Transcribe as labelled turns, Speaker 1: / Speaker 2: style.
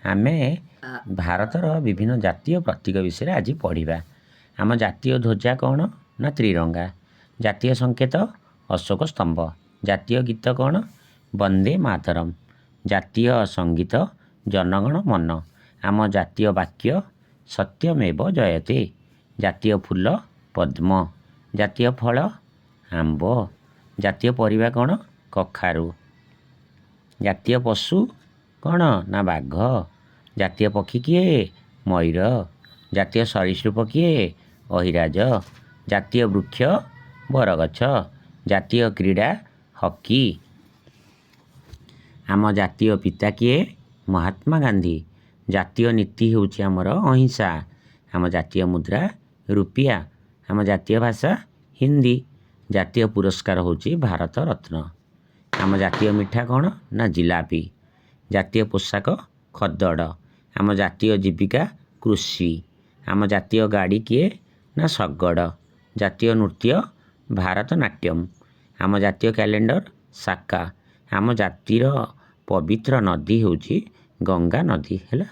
Speaker 1: ଆମେ ଭାରତର ବିଭିନ୍ନ ଜାତୀୟ ପ୍ରତୀକ ବିଷୟରେ ଆଜି ପଢ଼ିବା। ଆମ ଜାତୀୟ ଧ୍ୱଜା କ'ଣ ନା ତ୍ରିରଙ୍ଗା। ଜାତୀୟ ସଂକେତ ଅଶୋକ ସ୍ତମ୍ଭ। ଜାତୀୟ ଗୀତ କ'ଣ? ବନ୍ଦେ ମାତରମ୍। ଜାତୀୟ ସଙ୍ଗୀତ ଜନଗଣ ମନ। ଆମ ଜାତୀୟ ବାକ୍ୟ ସତ୍ୟମେବ ଜୟତେ। ଜାତୀୟ ଫୁଲ ପଦ୍ମ। ଜାତୀୟ ଫଳ ଆମ୍ବ। ଜାତୀୟ ପରିବା କ'ଣ? କଖାରୁ। ଜାତୀୟ ପଶୁ କ'ଣ ନା ବାଘ। ଜାତୀୟ ପକ୍ଷୀ କିଏ? ମୟୂର। ଜାତୀୟ ସରୀସୃପ କିଏ? ଅହିରାଜ। ଜାତୀୟ ବୃକ୍ଷ ବରଗଛ। ଜାତୀୟ କ୍ରୀଡ଼ା ହକି। ଆମ ଜାତୀୟ ପିତା କିଏ? ମହାତ୍ମା ଗାନ୍ଧୀ। ଜାତୀୟ ନୀତି ହେଉଛି ଆମର ଅହିଂସା। ଆମ ଜାତୀୟ ମୁଦ୍ରା ରୁପିଆ। ଆମ ଜାତୀୟ ଭାଷା ହିନ୍ଦୀ। ଜାତୀୟ ପୁରସ୍କାର ହେଉଛି ଭାରତ ରତ୍ନ। ଆମ ଜାତୀୟ ମିଠା କ'ଣ ନା ଜିଲାପି। ଜାତୀୟ ପୋଷାକ ଖଦଡ଼। ଆମ ଜାତୀୟ ଜୀବିକା କୃଷି। ଆମ ଜାତୀୟ ଗାଡ଼ି କିଏ ନା ଶଗଡ଼। ଜାତୀୟ ନୃତ୍ୟ ଭାରତନାଟ୍ୟମ। ଆମ ଜାତୀୟ କ୍ୟାଲେଣ୍ଡର ସାକା। ଆମ ଜାତିର ପବିତ୍ର ନଦୀ ହେଉଛି ଗଙ୍ଗା ନଦୀ। ହେଲା।